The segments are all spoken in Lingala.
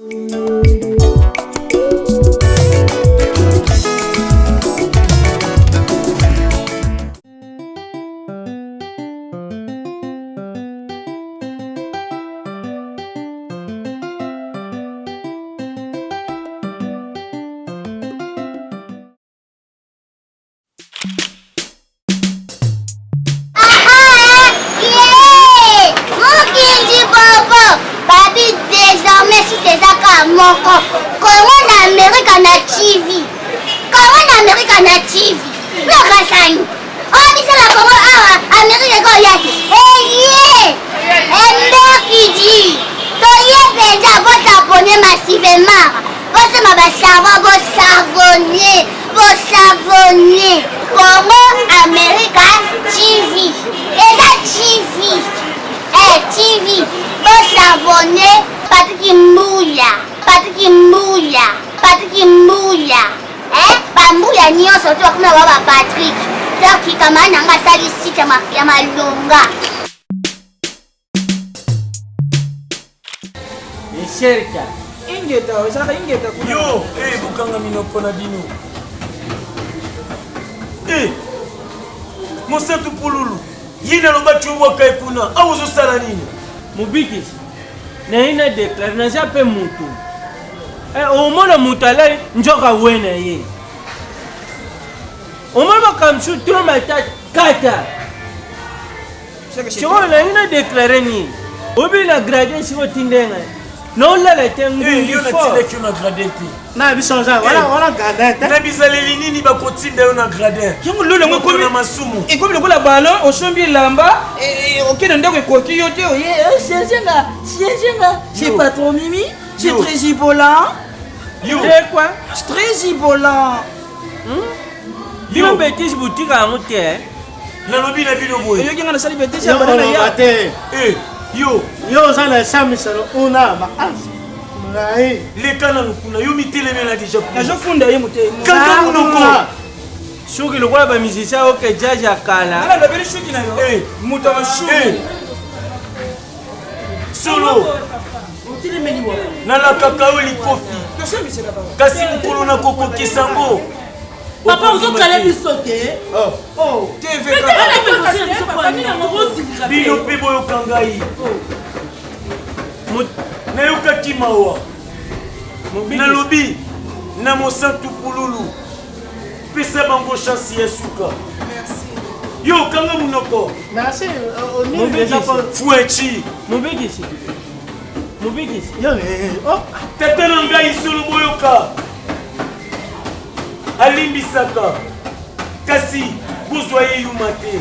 Moko kongo na amerika na tv kongo na amerika na tv lokasani oyo biso na kongo awa amerika ekoya te eye emberkidi toye mpenza bosabone massivement bosomba basavon bosavone bosavone congo america tv eza tv eh, tv bosavone patiki mbuya patiki mbuya patiki mbuya eh, bambuya nyonso to bakoma ba ba patrik donc kamara na nga asali site ya malonga. Esherka. Ingeta, ezalaka ingeta kuna. Yo, eh bokanga minoko na bino. Eh! Mosantu pululu, ye nalobaki obwaka ye kuna, awa ozosala nini? Mobikisi, naye na deklare naza mpe motu. Eh, omona moto alali nzoka we na ye. Omona makambo mosusu trop matata kata. Sikoyo nalingi na deklare nini? Obi na grade sikoyo otinda ngai naolala te eh, yo natindaki yo na gradin te na biso oza wana wana gradin te na bizaleli nini bakotinda yo na gradin yango lolo yango ekomi na masumu ekomi lokola ballon osombi elamba eh, eh, okende ndako ekoki yo te oye siege nga siege nga c'est pas trop mimi c'est très ibolant yo quoi très ibolant hmm? yo betise botika yango te Nalobi na bino boye. Oyoki nga nasali betise ya banana ya. te. Eh, yo. Yo oza na esambiselo una ba as. Molai. Leka nanu kuna yo mitelemela deja kuna. Nazofunda ye mote. Kanga monoko. Suki lokola ba musicien oke jazz ya kala. Ala lobeli suki na yo. Eh, moto ya masumu. Eh. Solo. Nalakaka yo likofi. Kasi mokolo nakokokisa yango. Papa ozokala biso te. Oh. Oh. Bino mpe boyoka ngai. Oh. Nayokaki mawa. Nalobi na mosantu pululu pesa bango chance ya suka. Yo kanga munoko. Merci. Fuechi. Mobikisi. Mobikisi. Yo eh, oh. Tata na ngai solo boyoka. Alimbisaka kasi bozwa ye yuma te.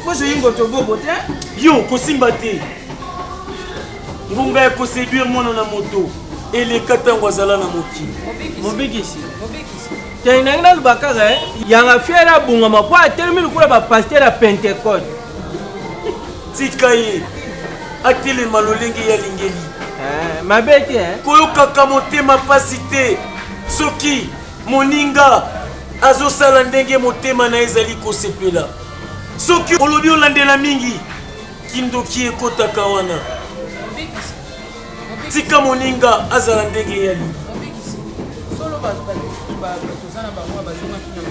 Bozwa ye ngoto bobo te. Yo kosimba te. Ngonga ya koseduire mwana na moto eleka ntango azala na mokili. Mobikisi. Te nangi naloba kaka eh, yanga fiere abongama mpo atelemi lokola bapaster ya pentecote. Tika ye atelema lolenge ye alingeli. Eh, mabe te eh. Koyokaka motema mpasi te soki moninga azosala ndenge motema na ye ezali kosepela. Soki olobi olandela mingi, kindoki ekotaka wana. Tika moninga azala ndenge ye alingi. Solo toza na bango bazongaki na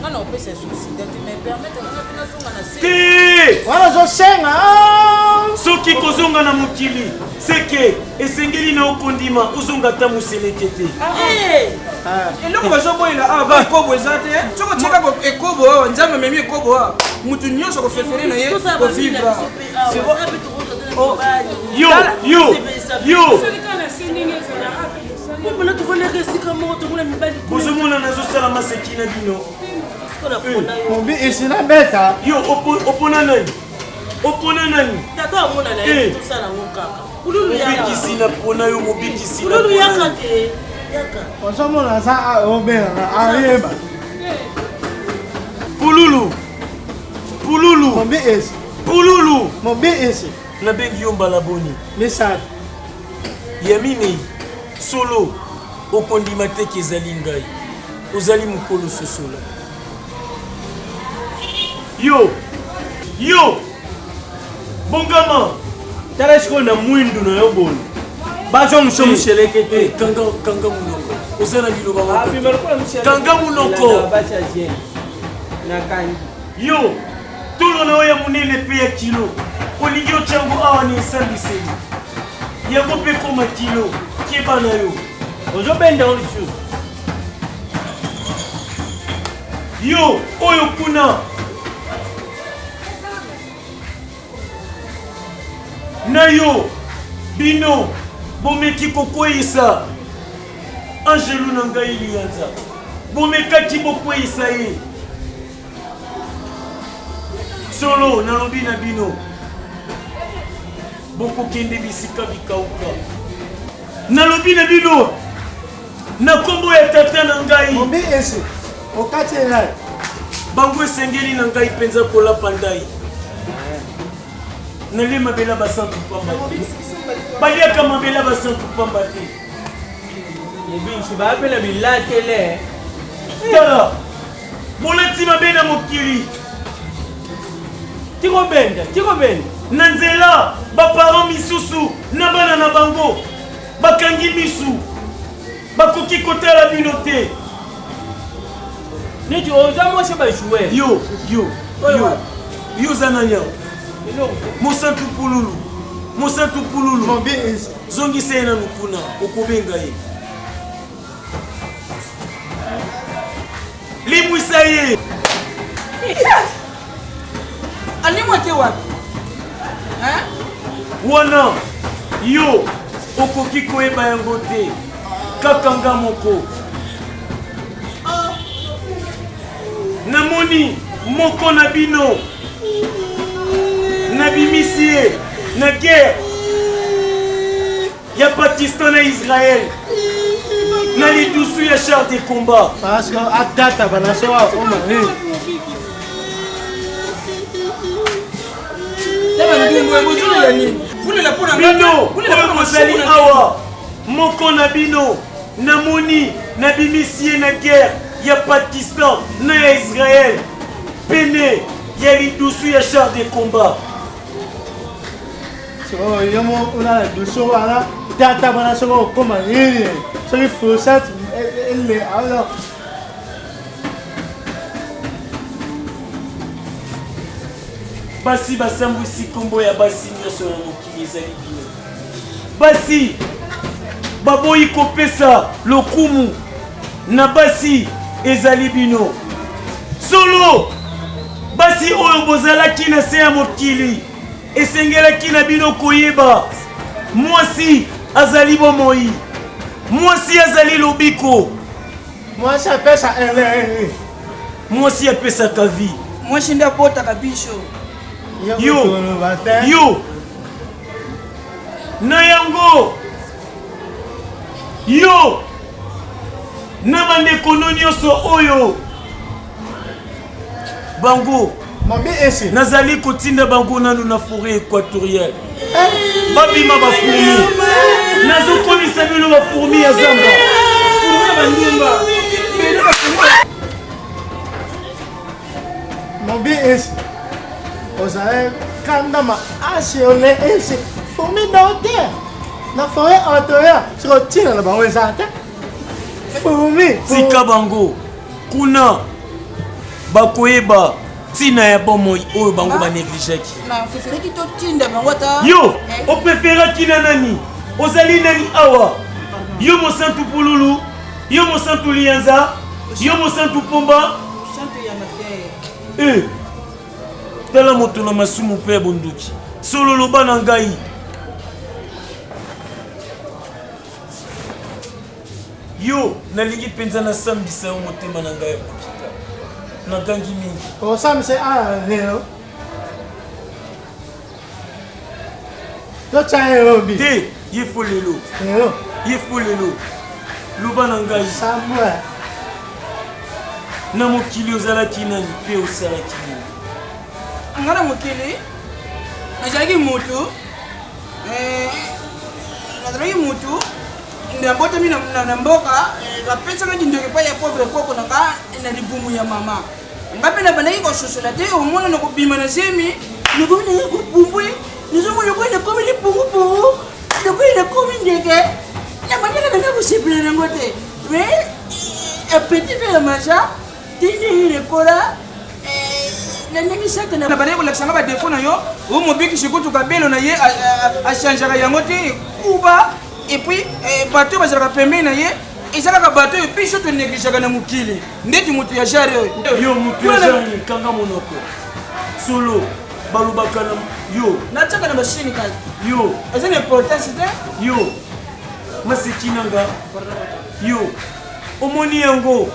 nga na opesa sida te mais permettre nga mpe nazonga na se te wana ozosenga soki kozonga na mokili seke esengeli na okondima ozonga ata moseleke te ah. eloko bazoboyela awa ba ekobo eza te soki otiaka ekobo awa nzambe amemi ekobo awa motu nyonso akofefere na ye kovivre yo yo yo bozomona nazosala maseki na bino Mobi esi na beta. Yo opona nani? Opona nani? Tata amona na ye tosala ngo kaka. Kululu yaka. Mobikisi na pona yo mobikisi. Kululu yaka te. Yaka. Ozomona aza obengaka ayeba. Pululu. Pululu. Mobi esi. Pululu. Mobi esi. Nabengi yo mbala boni? Misato. Ya minei. Solo. Okondima te ke ezali ngai. Ozali mokolo sosola. Yo! Yo! Bongama! Tala sikoyo na mwindu na yo boye. Bazongisa museleke te. Eh, kanga kanga munoko. Oza na liloba moko. Abima lokola museleke. Kanga munoko. Basi ya jeune. Nakangi. Yo, tolo na yo ya monene mpe ya kilo. Olingi otya yango awa na esambiseli. Yango mpe ekoma kilo. Keba na yo. Ozobenda yango lisusu. Yo, oyo kuna. Na yo, bino bomeki kokweyisa angelu na ngai liyanza, bomekaki bokweyisa ye. Solo nalobi na bino, bokokende bisika bikauka. Nalobi na bino na nkombo ya tata na ngai. Bango esengeli na ngai mpenza kolapa ndai. Nalie mabele ya basantu pamba te. Baliaka mabele ya basantu pamba te. Mobinsi baa mpe na bilatele. Tala, bolati mabe na mokili. Tikobenda, tikobenda. Na nzela, baparent misusu na bana na bango bakangi misu, bakoki kotala bino te. Neti oza mwasi ba joueur. Yo, yo, yo. Yo oza nani awa? Mosantu Pululu. Mosantu Pululu. Zongisa ye nanu kuna, okobenga ye. Limwisa ye. Alimwa te wapi? Hein? Wana yo okoki koyeba yango te, kaka nga moko. Namoni moko na bino nabimisi ye na guerre ya Pakistan na Israël na lidusu ya char de combat. Parce que atata banaso wa oma nini? Bino oyo bozali awa, moko na bino namoni nabimisi ye na guerre ya Pakistan na ya Israël pene ya lidusu ya char de combat. Sikoyo yo moko kuna na dusu wana tata wana soki okoma nini soki fourchette ele alors Basi basambwisi nkombo ya basi nyonso na mokili ezali bino. Basi baboyi kopesa lokumu na basi ezali bino. Solo basi oyo bozalaki na se ya mokili esengelaki na bino koyeba mwasi azali bomoi, mwasi azali lobiko. Mwasi apesa elengi. Mwasi apesaka vie. Mwasi nde abotaka biso. Yo, yo na yango yo na bandeko no nyonso oyo bango nazali kotinda bango nanu na foret équatoriale eh. babima bafourmi nazokomisa bino bafourmi ya zamba Mobi esi ozali kanda maasi ole esi fourmi docteur na foret entoya siko ntina na bango eza te fourmi tika bango kuna bakoyeba ntina ya bomoi oyo bango banegligeaki yo eh. opreferaki na nani ozali nani awa yo mosantu pululu yo mosantu liyanza yo mosantu pomba eh, tala moto na masumu mpe ya bondoki solo loba na ngai Yo, nalingi mpenza nasambisa yo motema na ngai ya kokita. Nagangi mingi. Osambisa awa lelo. Totya ye lobi. Te, ye fo lelo. Lelo. Ye fo lelo. Loba na ngai. Sambwa. Na mokili ozalaki nani mpe osalaki nini? Nga na mokili nazalaki mutu eh, nazalaki mutu nabotami na mboka eh, bapesaka kindoki epai ya pauvre koko na nga na libumu ya mama nga mpe nabandaki kososola te omona na kobima na zemi nakomi nanga kopumbwe nazomona koyi nakomi lipungupungu. Lokola nakomi ndeke, na bandaka nanga kosepela nango te. Mais appétit mpe ya maja, ti ndenge nekola na ndenge satana abandaki kolakisa nga badefo na yo, oyo mobikisi kutu kabelo na ye achangeaka yango te, kuba et puis bato oyo bazalaka pembeni na ye eza kaka bato oyo biso tonegligeaka na mokili ndeti moto ya jare oyo. Yo moto ya jare, kanga monoko. Solo balobaka na yo. Natiaka na machine kaka. Yo. Eza na importance te. Yo. Maseki na nga. Yo. Omoni yango.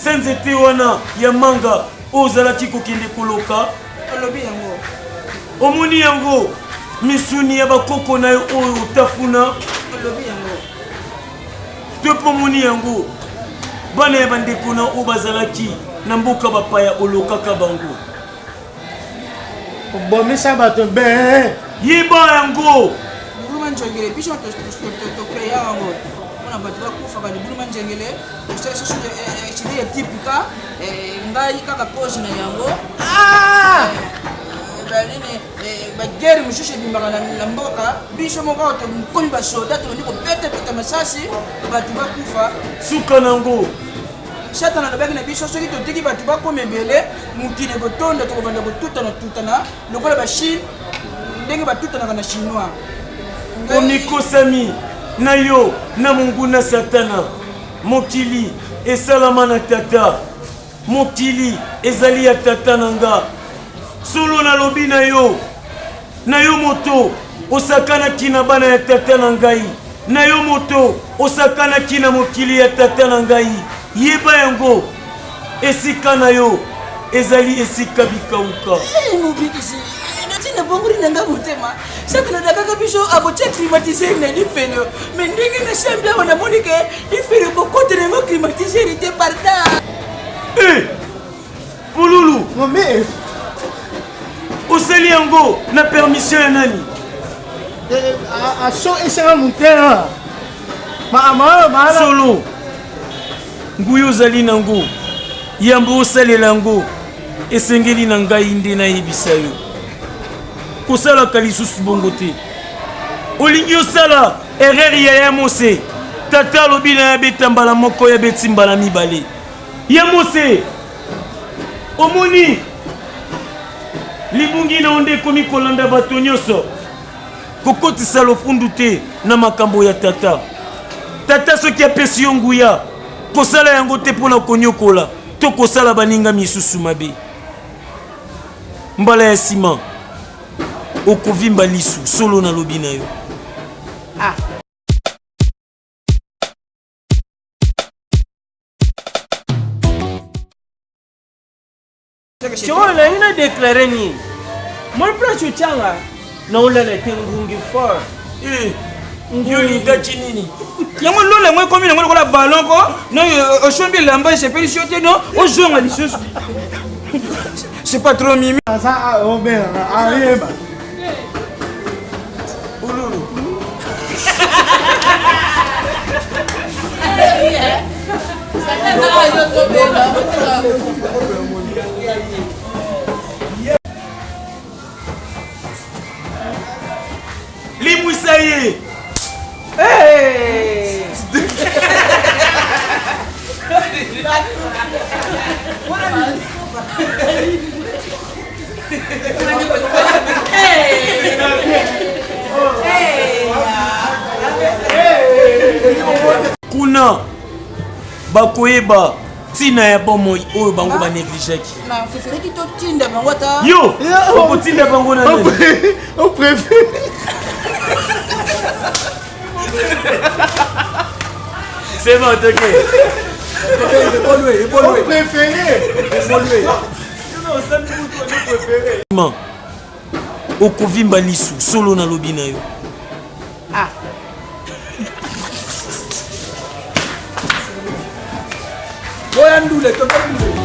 Se nzete wana ya manga oyo ozalaki kokende koloka. Olobi yango. Omoni yango misuni ya bakoko na yo oyo otafuna. Olobi yango. To mpe omoni yango bana ya bandeko na oyo bazalaki na mboka bapaya olokaka bango. Obomisa bato be. Yeba yango. Libulu manjengele biso tocrea yango mpona bato bakufaka libulu manjengele tosala susu esili ya tipika ngai kaka cause na yango banini bagere mosusu ebimaka na mboka biso moko awa tokomi basoda tobandi kobetabeta masasi bato bakufa suka na yango Satana alobaki na biso soki totiki bato bakoma ebele mokili ekotonda tokobanda kotutana tutana lokola ba Chine ndenge batutanaka na chinois. Omikosami na yo na monguna Satana. Mokili esalama na tata, mokili ezali ya tata na nga. Solo nalobi na yo, na yo moto osakanaki na bana ya tata na ngai, na yo moto osakanaki na mokili ya tata na ngai, yeba yango, esika na yo ezali esika bikauka. Hey, mobikisi natina bongoli na nga motema satana alakaka biso akotia climatiseur na lifelo me ndenge na chambre awa namoni ke lifelo ekokotela yango climatiseur te parda hey! Pululu. Mami. Osali yango na permission ya nani? Aso esanga motema. Ma ma Solo. Nguya ozali nango. Yambo osalela yango. Esengeli na ngai nde nayebisa yo. Kosalaka lisusu bongo te. Olingi osala erreur ya ya Mose. Tata alobi na ya beta mbala moko ya beti mbala mibale. Ya Mose, omoni libungi na yo nde ekomi kolanda bato nyonso. Kokotisa lofundu te na makambo ya tata. Tata soki apesi yo nguya, kosala yango te mpo na konyokola to kosala baninga misusu mabe. Mbala ya nsima okovimba lisu, solo nalobi na yo. Ah. Sikoyo nalingi na deklare nini? Moni place otyanga na olala te ngungi fort. Eh, yo olingaki nini? Yango lola yango ekomi nango lokola ballon ko no osombi elamba esepelisi yo te no ozonga lisusu. C'est pas trop mimi. Aza obengaka ayeba. Ululu. Limwisa ye. Hey! Kuna bakoyeba ntina ya bomoi oyo bango banegligeaki. Yo okotinda bango na nani? C'est bon, ok. Évoluer, évoluer. Préféré. Évoluer. Okovimba lisu solo nalobi na yo. Ah. Boya ndule, tobe ndule.